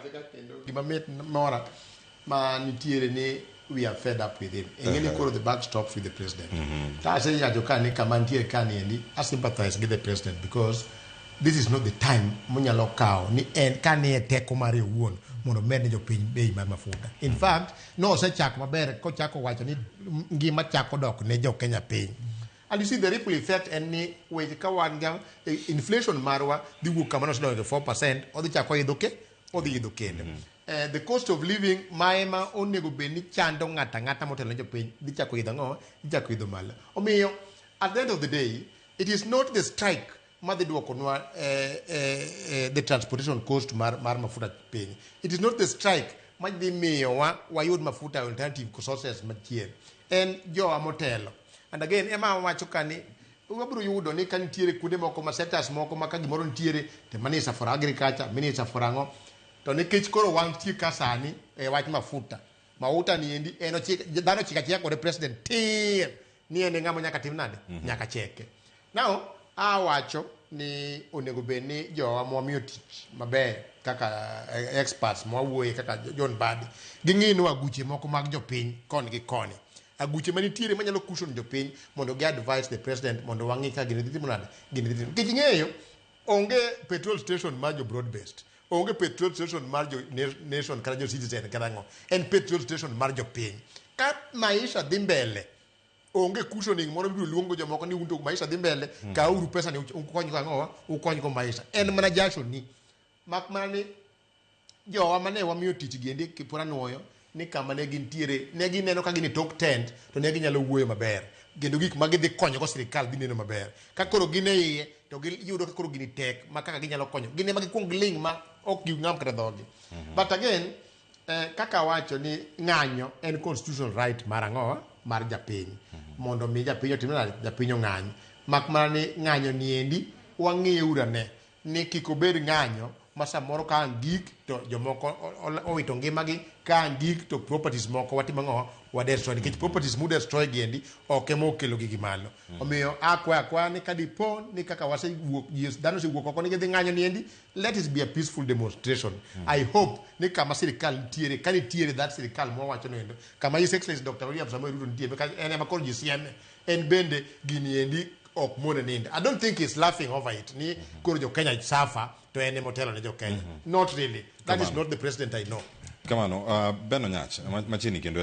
pache ka kendo gima mit mora ma nitiere ni we are fed up with him. Ing'e ni koro the buck stops with the president. To asewacho ka ni kama nitiere ka ni endi, I sympathize gi the president because this is not the time monyalo kawo ni en ka ni e teko mare owuon mondo omed ne jopiny bei mar mafuta. In fact, no osechako maber kochako wacho ni ngima chako dok ne jo Kenya piny. And you see the ripple effect en ni weche ka wan ga inflation marwa dhi wuok kama nosedonjo 4%, odhi chako idho ke odhi idho kendo. The cost of living ma ema onego bed ni chando ng'ato ang'ata motelo ne jopiny dhi chako idho ang'o? Dhi chako idho malo. Omiyo at the end of the day, it is not the strike madhi duokonwa the transportation cost mar mafuta piny. It is not the strike madhi miyowa wayud mafuta, alternative sources machien. En jowa motelo. And again, ema wacho ka ni wabiro yudo ni ka nitiere kuonde moko ma sectors moko ma ka gimoro nitiere to minister for agriculture, minister for ang'o, to nikech koro wantie ka sani e wach mafuta, mauta ni endi en ochik dhano ochiko achika kode president tir ni en e ng'ama nyaka tim nade, nyaka cheke. Now awacho ni onego bed ni jowa mwamiyo tich maber kaka experts mwawuoye kaka John Mbadi ging'inwa aguche moko mag jopiny koni gi koni, aguche manitiere manyalo cushion jopiny mondo gi advise the president mondo wang'i ka gini dhi timo nade, gini dhi timo. Nikech ing'eyo onge petrol station mar jo broad based, onge petrol station mar jo Nation kata jo Citizen kata ang'o, en petrol station mar jopiny. Ka maisha dhi mbele, onge cushioning moro mibiro luongo jomoko ni un to maisha dhi mbele, kauru pesa ni ukony go ang'owa, ukony go maisha. En mana jasho ni mak mana ni jowa mane wamiyo tich giendi kipora nuoyo ni kama ne gintiere ne gineno ka gin e tok tent to ne ginyalo wuoyo maber kendo gik ma gidhi konyogo sirikal dhi neno maber. Ka koro gin e iye to giyudo ka koro gini tek ma kaka ginyalo konyo gin ema gikwong giling' ma ok ging'am kata dhogi. But again, kaka awacho ni ng'anyo en constitutional right mar ang'o, mar japiny, mondo mi japiny otim nade, japiny ong'any. Mak mana ni ng'anyo niendi wang'iyeuru ane ni kik obed ng'anyo ma samoro ka ang' gik to jomoko owito ngimagi, ka ang' gik to properties moko watimo ang'o, wa destroy, nikech properties mu destroy giendi ok ema okelo gigi malo. Omiyo akwayo akwaya ni ka dipo ni kaka wasewuok ji dhano osewuok oko ni gidhi ng'anyo niendi, let it be a peaceful demonstration. I hope ni kama sirikal nitiere ka nitiere that sirikal mwawacho noendo kama His Excellency Dr. William Samoei Ruto nitie, ka en ema koro ji sieme, en bende gini endi ok mone nindo. I don't think he's laughing over it ni koro jo Kenya suffer to en ema otelo ne jo Kenya. Not really. That is not the president I know. Kamano, Ben Onyach, machiegni kendo.